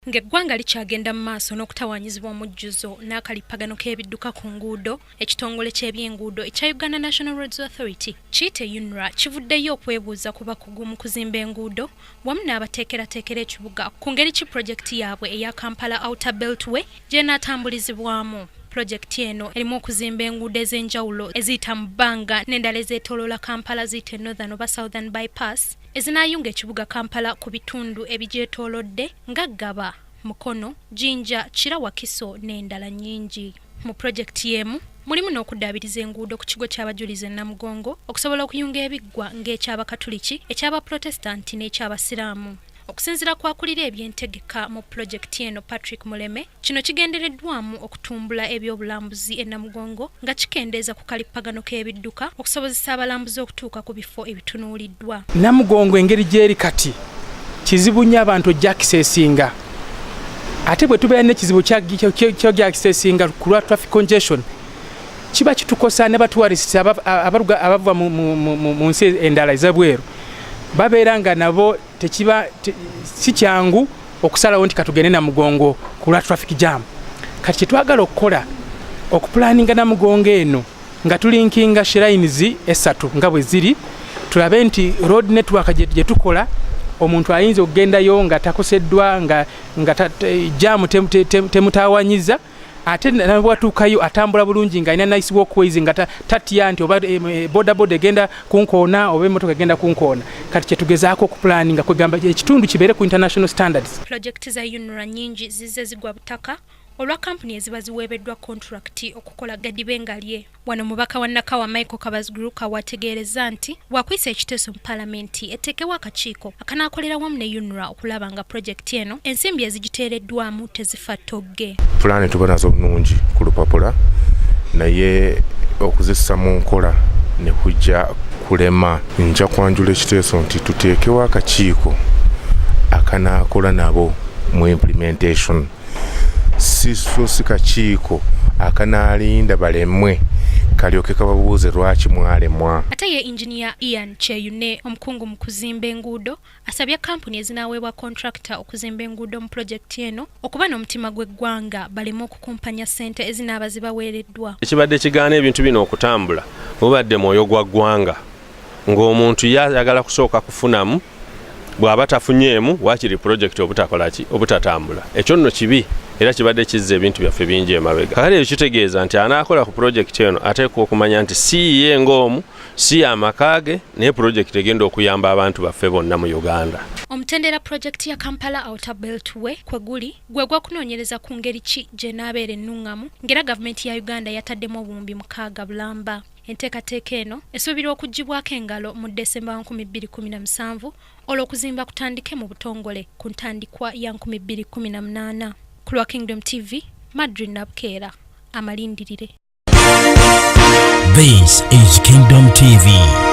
Ng'eggwanga likyagenda mu maaso n'okutawaanyizibwa omujjuzo n'akalippagano k'ebidduka ku nguudo, ekitongole ky'ebyenguudo ekya Uganda National Roads Authority kiyite UNRA kivuddeyo okwebuuza ku bakugu mu kuzimba enguudo wamu n'abateekerateekera ekibuga ku ngeri ki pulojekiti yaabwe eya Kampala Outer Beltway gy'enaatambulizibwamu. Pulojekiti eno erimu okuzimba enguudo ez'enjawulo eziyita mu bbanga n'endala ezeetooloola Kampala ziyite Northern oba Southern Bypass ezinaayunga ekibuga Kampala ku bitundu ebigyetoolodde nga Ggaba, Mukono, Jinja, Kira, Wakiso n'endala nnyingi. Mu pulojekiti y'emu mulimu n'okuddaabiriza enguudo ku kigo ky'abajulizi e Namugongo okusobola okuyunga ebiggwa ng'eky'Abakatuliki, eky'Abaprotestanti n'eky'Abasiraamu. Okusinziira ku akulira ebyentegeka mu pulojekiti eno Patrick Muleme, kino kigendereddwamu okutumbula ebyobulambuzi e Namugongo nga kikendeeza ku kalippagano k'ebidduka okusobozesa abalambuzi okutuuka ku bifo ebitunuuliddwa. Namugongo engeri gy'eri kati kizibu nnyo abantu okugyakisesinga, ate bwe tubeera n'ekizibu ky'okugyakisesinga ku lwa traffic congestion kiba kitukosa ne batourists abava mu nsi endala ez'ebweru babeera nga nabo tekiba si kyangu okusalawo nti katugende Namugongo ku lwa traffic jam. Kati kyetwagala okukola okupulaninga Namugongo eno nga tulinkinga shrines esatu nga bwe ziri, tulabe nti road network gye tukola omuntu ayinza okugendayo nga takoseddwa nga jam temutawanyiza, ate nabwatuukayo atambula bulungi nga alina nice walkways nga tatya nti oba boda boda egenda kunkoona oba emmotoka egenda kunkoona. Kati kyetugezaako okupulaninga kwegamba ekitundu kibeere ku international standards. Pulojekiti za UNRA nnyingi zizze zigwa butaka olwa kampuni eziba ziweebeddwa kontulakiti okukola gadibe ngalye. Wano mubaka wa Nakawa Michael Kabaziguruka wategeerezza nti wakuyisa ekiteeso mu paalamenti eteekewo akakiiko akanaakolera wamu ne UNRA okulaba nga pulojekiti eno ensimbi ezigiteereddwamu tezifa ttogge. Pulaani tuba nazo nnungi ku lupapula, naye okuzissa mu nkola ne kujja kulema. Nja kwanjula ekiteeso nti tuteekewo akakiiko akanaakola nabo mu implementation, si so si kakiiko akanaalinda balemwe kalyoke kababuuze lwaki mwalemwa. Ate ye Engineer Ian Kyeyune, omukungu mu kuzimba enguudo, asabye kampuni ezinaaweebwa kontrakita okuzimba enguudo mu pulojekiti eno okuba n'omutima gw'eggwanga baleme okukumpanya ssente ezinaaba zibaweereddwa. Ekibadde kigaana ebintu bino okutambula mubadde mwoyo gwa ggwanga, ng'omuntu yayagala kusooka kufunamu, bw'aba tafunyeemu waakiri pulojekiti obutakola ki obutatambula. Ekyo nno kibi era kibadde kizza ebintu byaffe bingi emabega. Kakati ekyo kitegeeza nti anaakola ku pulojekiti eno ateekwa okumanya nti si ye ng'omu, si amaka ge, naye pulojekiti egenda okuyamba abantu baffe bonna mu Uganda. Omutendera pulojekiti ya Kampala Outer Beltway kwe guli gwe gw'okunoonyereza ku ngeri ki gy'enaabeera ennuŋŋamu, ng'era gavumenti ya Uganda yataddemu obuwumbi 6 bulamba. Enteekateeka eno esuubirwa okuggyibwako engalo mu Desemba 2017 olwo okuzimba kutandike mu butongole ku ntandikwa ya 2018. Ku lwa Kingdom TV, Madrid Nabukeera, amalindirire. This is Kingdom TV.